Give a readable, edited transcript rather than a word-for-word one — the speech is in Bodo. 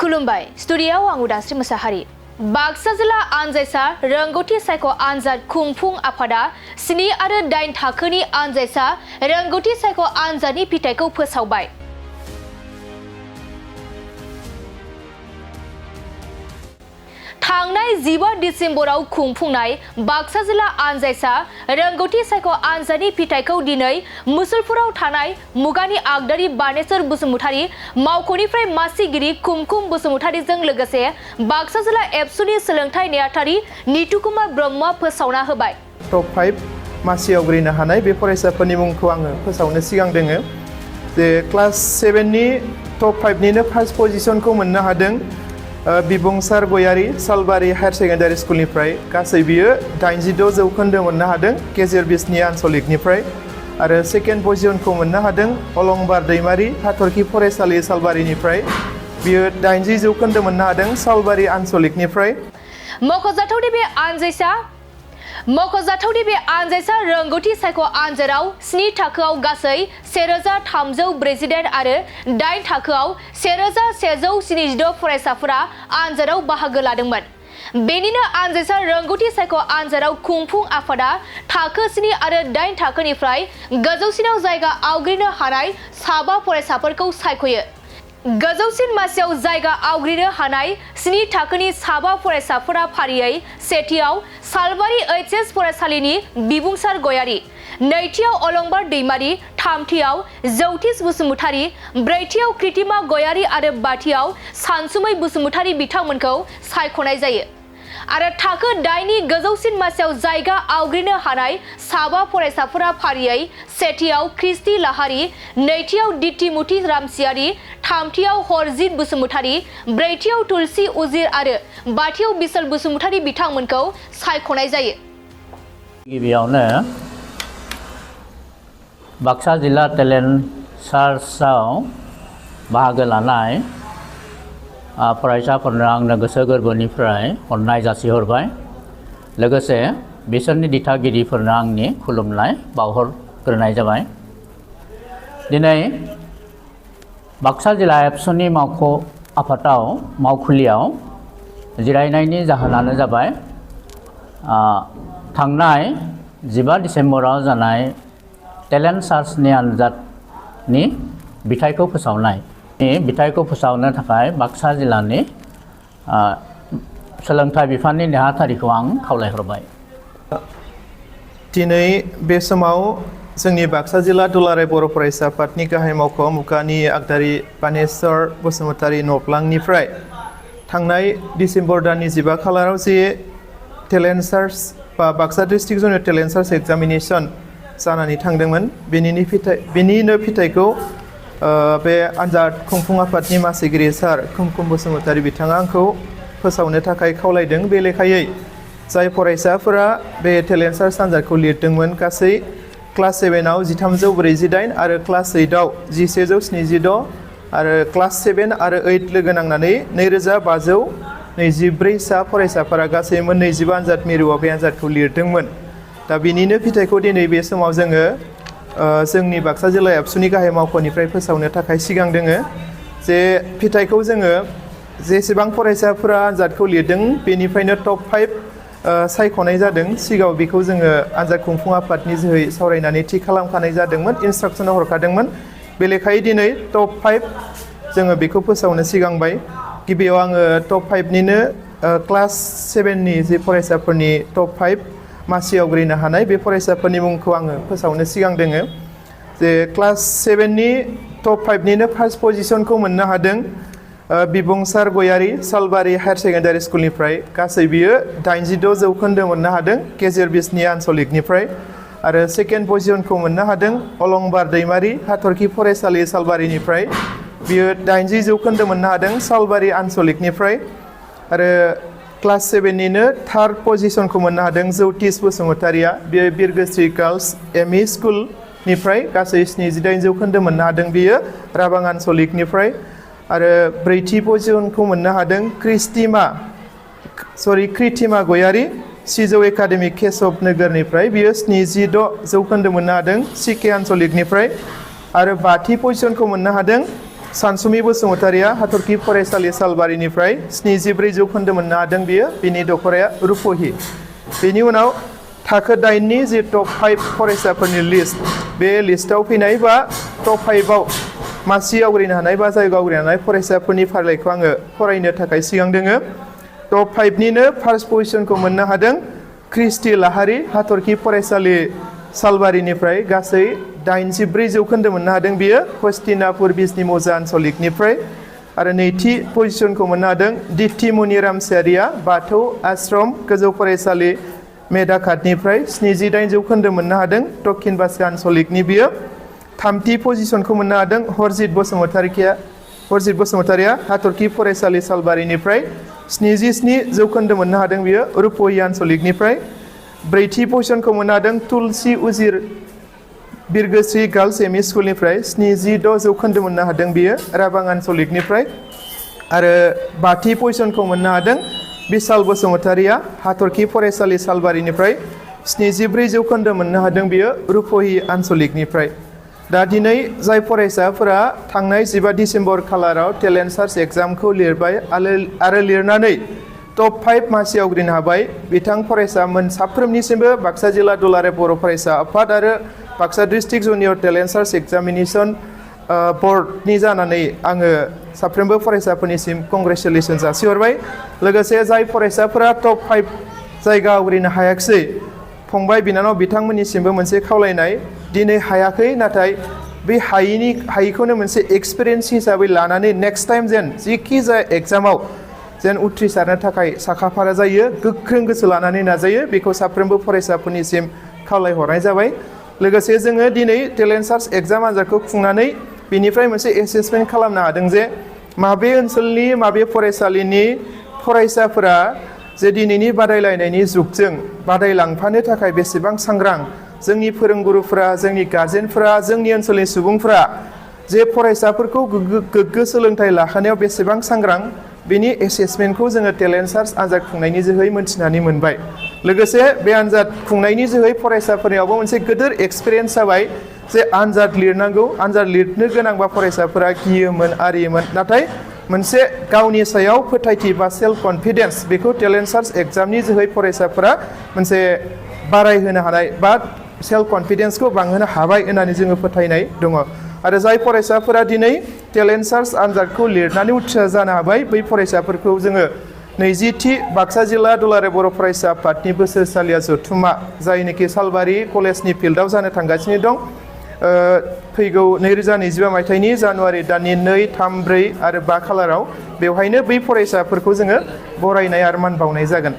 खुलुमबाय स्टुडियाव आं उदांस्रि मोसाहारि बाक्सा जिल्ला आनजायसा रोंगौथि सायख' आनजाद खुंफुं आफादा 7 आरो 8 थाखोनि आनजायसा रोंगौथि सायख' आनजादनि फिथाइखौ फोसावबाय। थांनाय 15 डिसेम्बराव खुंफुंनाय बाक्सा जिल्ला आनजायसा रोंगौथि सायख' आनजादनि फिथाइखौ दिनै मुसलपुराव थानाय मुगानि आगदारि बानेश्वर बसुमतारी मावख'निफ्राय मासिगिरि कुमकुम बसुमतारीजों लोगोसे बाक्सा जिल्ला एबसुनि सोलोंथाइ नेहाथारि नितुकुमार ब्रह्मआ फोसावना होबाय। टप 5 मासियाव ग्रैनो हानाय बे फरायसाफोरनि मुंखौ आङो फोसावनो सिगां दोङो जे क्लास 7 नि टप 5 निनो फार्स्ट पजिशनखौ मोननो हादों बिबुंसार गयारी सालबारि हायर सेकेन्डारि स्कुलनिफ्राय गासै बियो 86 जौखोन्दो मोननो हादों गेजेर बिसनि आनसलिकनिफ्राय आरो सेकेन्ड पजिशनखौ मोननो हादों अलंबार दैमारि हाथरखि फरायसालि सालबारिनिफ्राय बियो 80 जौखोन्दो मोननो हादों सालबारि आनसलिकनिफ्राय। मख'जाथावदि बे आनजायसा रोंगौथि सायख' आनजादाव 7 थाखोआव गासै 1348 आरो 8 थाखोआव 1172 फरायसाफोरा आनजादाव बाहागो लादोंमोन। बेनिनो आनजायसा रोंगौथि सायख' आनजादाव खुंफुं आफादा थाखो 7 आरो 8 थाखोनिफ्राय गोजौसिनाव जायगा आवग्रिनो हानाय 7 फरायसाफोरखौ सायख'यो। गोजौसिन मासियाव जायगा आवग्रिनो हानाय 7 थाखोनि 7 फरायसाफोरा फारियै सेथियाव सालबारि HS फरायसालिनि बिबुंसार गयारी, नैथियाव अलंबार दैमारि, थामथियाव जौतिष बसुमतारी, ब्रैथियाव कृतिमा गयारी आरो बाथियाव सानसुमै बसुमतारी बिथांमोनखौ सायख'नाय जायो। आरो थाखो 8 नि गोजौसिन मासियाव जायगा आवग्रिनो हानाय 7 फरायसाफोरा फारियै सेथियाव क्रिस्टि लाहारी, नैथियाव दितिमुथि रामसियारी, थामथियाव हरजित बसुमतारी, ब्रैथियाव तुलसी उजिर आरो बाथियाव बिसल बसुमतारी बिथांमोनखौ सायख'नाय जायो। गिबियावनो बाक्सा जिल्ला टेलेन्ट सार्चआव बाहागो लानाय फरायसाफोरनो आंनो गोसो गोरबोनिफ्राय अननाय जासिहरबाय। लोगोसे बिसोरनि दिथागिरिफोरनो आंनि खुलुमनाय बावहरग्रोनाय जाबाय। दिनै बाक्सा जिल्ला एबसुनि मावख' आफादाव मावखुलियाव जिरायनायनि जाहोनानो जाबाय थांनाय 15 डिसेम्बराव जानाय टेलेन्ट सार्चनि आनजादनि बिथाइखौ फोसावनाय। बिथाइखौ फोसावनो थाखाय बाक्सा जिल्लानि सोलोंथाइ बिफाननि नेहाथारिखौ आं खावलायहरबाय। दिनै बे समाव जोंनि बाक्सा जिल्ला दुलाराय बर' फरायसा आफादनि गाहाय मावख' मुगानि आगदारि बानेश्वर बसुमतारी न'फ्लांनिफ्राय थांनाय डिसेम्बर दाननि 15 खालाराव जे टेलेन्ट सार्च बा Baksa district junior talent search examination जानानै थांदोंमोन बेनिनो फिथाइखौ बे आनजाद खुंफुं आफादनि मासिगिरि सार कुमकुम बसुमतारी बिथाङा आंखौ फोसावनो थाखाय खावलायदों। बे लेखायै जाय फरायसाफोरा बे टेलेन्ट सार्च आनजादखौ लिरदोंमोन गासै क्लास 7आव 1348 आरो क्लास 8आव 1176 आरो क्लास 7 आरो 8 लोगो नांनानै 2524 सा फरायसाफोरा गासै 25 आनजाद मिरुआव बे आनजादखौ लिरदोंमोन। दा बिनिनो फिथाइखौ दिनै बे समाव जोङो जोंनि बाक्सा जिल्ला एबसुनि गाहाय मावख'निफ्राय फोसावनो थाखाय सिगां दोङो जे फिथाइखौ जोङो जेसेबां फरायसाफोरा आनजादखौ लिरदों बेनिफ्रायनो टप 5 सायख'नाय जादों। सिगाङाव बेखौ जोङो आनजाद खुंफुं आफादनि जोहै सावरायनानै थि खालामखानाय जादोंमोन, इन्सट्राक्सनाव हरखादोंमोन। बे लेखायै दिनै टप 5 जोङो बेखौ फोसावनो सिगांबाय। गिबियाव आङो टप 5 निनो क्लास 7 नि जे फरायसाफोरनि टप 5 मासियाव ग्रैनो हानाय बे फरायसाफोरनि मुंखौ आङो फोसावनो सिगां दोङो जे क्लास 7 नि टप 5 निनो फार्स्ट पजिशनखौ मोननो हादों बिबुंसार गयारी सालबारि हायर सेकेन्डारि स्कुलनिफ्राय गासै बियो 86 जौखोन्दो मोननो हादों गेजेर बिसनि आनसलिकनिफ्राय आरो सेकेन्ड पजिशनखौ मोननो हादों अलंबार दैमारि हाथरखि फरायसालि सालबारिनिफ्राय बियो 80 जौखोन्दो मोननो हादों सालबारि आनसलिकनिफ्राय आरो क्लास 7 निनो थार्ड पजिशनखौ मोननो हादों जौतिष बसुमतारीया बियो बिरगोस्रि गार्ल्स ME स्कुलनिफ्राय गासै 78 जौखोन्दो मोननो हादों बियो राबां आनसलिकनिफ्राय आरो ब्रैथि पजिशनखौ मोननो हादों कृतिमा गयारी सिजौ एकाडेमिक केशव नोगोरनिफ्राय बियो 76 जौखोन्दो मोननो हादों CK आनसलिकनिफ्राय आरो बाथि पजिशनखौ मोननो हादों सानसुमै बसुमतारिया हाथरखि फरायसालि सालबारिनिफ्राय 74 जौखोन्दो मोननो हादों बियो बिनि दख'राया रुपहि बेनि उनाव थाखो 8नि जि टप 5 फरायसाफोरनि लिस्ट बे लिस्टआव फैनाय बा टप 5आव मासि आवग्रिनो हानाय बा जायगा आवग्रिनो हानाय फरायसाफोरनि फारिलाइखौ आङो फरायनो थाखाय सिगां दोङो टप 5निनो फार्स्ट पजिशनखौ मोननो हादों क्रिस्टि लाहारि हाथरखि फरायसालि सालबारिनिफ्राय गासै 84 जौखोन्दो मोननो हादों बियो हस्तिनापुर बिजनि मौजा आनसलिकनिफ्राय आरो नैथि पजिशनखौ मोननो हादों दिप्ति मनिराम सियारिया बाथौ आश्रम गोजौ फरायसालि मेदाखातनिफ्राय 78 जौखोन्दो मोननो हादों दक्षिण बाक्सा आनसलिकनि बियो थामथि पजिशनखौ मोननो हादों हरजित बसुमतारिया हाथरखि फरायसालि सालबारिनिफ्राय 77 जौखोन्दो मोननो हादों बियो रुपहि आनसलिकनिफ्राय ब्रैथि पजिशनखौ मोननो हादों तुलसी उजिर बिरगोस्रि गार्लस एमइ स्कुलनिफ्राय 76 जौखोन्दो मोननो हादों बियो राबां आनसलिकनिफ्राय आरो बाथि पजिशनखौ मोननो हादों बिशाल बसुमतारिया हाथरखि फरायसालि सालबारिनिफ्राय 74 जौखोन्दो मोननो हादों बियो रुपहि आनसलिकनिफ्राय दा दिनै जाय फरायसाफोरा थांनाय 15 डिसेम्बर खालाराव टेलेन्ट सार्च एग्जामखौ लिरबाय आरो लिरनानै टप 5 मासि आवग्रिनो हाबाय बिथां फरायसामोन साफ्रोमनिसिमबो बाक्सा जिल्ला दुलाराय बर' फरायसा आफाद आरो Baksa district junior talent search examination बर्डनि जानानै आङो साफ्रोमबो फरायसाफोरनिसिम कंग्रेचुलेसन जासिहरबाय लोगोसे जाय फरायसाफोरा टप 5 जायगा आवग्रिनो हायाखिसै फंबाय बिनानाव बिथांमोननिसिमबो मोनसे खावलायनाय दिनै हायाखै नाथाय बे हायिखौनो मोनसे एक्सपिरियेन्स हिसाबै लानानै नेक्स्ट टाइम जेन जिखि जाया एग्जामाव जेन उथ्रिसारनो थाखाय साखाफारा जायो गोख्रों गोसो लानानै नाजायो बेखौ साफ्रोमबो फरायसाफोरनिसिम खावलायहरनाय जाबाय लोगोसे जोङो दिनै टेलेन्ट सार्च एग्जाम आनजादखौ खुंनानै बेनिफ्राय मोनसे एसेसमेन्ट खालामनो हादों जे माबे ओनसोलनि माबे फरायसालिनि फरायसाफोरा जे दिनैनि बादायलायनायनि जुगजों बादायलांफानो थाखाय बेसेबां सांग्रां जोंनि फोरोंगुरुफोरा जोंनि गार्जेनफोरा जोंनि ओनसोलनि सुबुंफोरा जे फरायसाफोरखौ गोग्गो सोलोंथाइ लाहोनायाव बेसेबां सांग्रां बेनि एसेसमेन्टखौ जोङो टेलेन्ट सार्च आनजाद खुंनायनि जोहै मोनथिनानै मोनबाय लोगोसे बे आनजाद खुंनायनि जोहै फरायसाफोरनियावबो मोनसे गिदिर एक्सपिरियेन्स जाबाय जे आनजाद लिरनांगौ आनजाद लिरनो गोनांबा फरायसाफोरा गियोमोन आरियोमोन नाथाय मोनसे गावनि सायाव फोथायथि बा सेल्फ कनफिडेन्स बेखौ टेलेन्ट सार्च एग्जामनि जोहै फरायसाफोरा मोनसे बारायहोनो हानाय बा सेल्फ कनफिडेन्सखौ बांहोनो हाबाय होननानै जोङो फोथायनाय दङ आरो जाय फरायसाफोरा दिनै टेलेन्ट सार्च आनजादखौ लिरनानै उथ्रिसार जानो हाबाय बै फरायसाफोरखौ जोङो 20थि बाक्सा जिल्ला दुलाराय बर' फरायसा आफादनि बोसोरसालिया जथुम्मा जायनोखि सालबारि कलेजनि फिल्डआव जानो थांगासिनो दं फैगौ 2025 मायथाइनि जानुवारि दाननि 2, 3, 4 आरो 5 खालाराव बेवहायनो बै फरायसाफोरखौ जोङो बरायनाय आरो मान बावनाय जागोन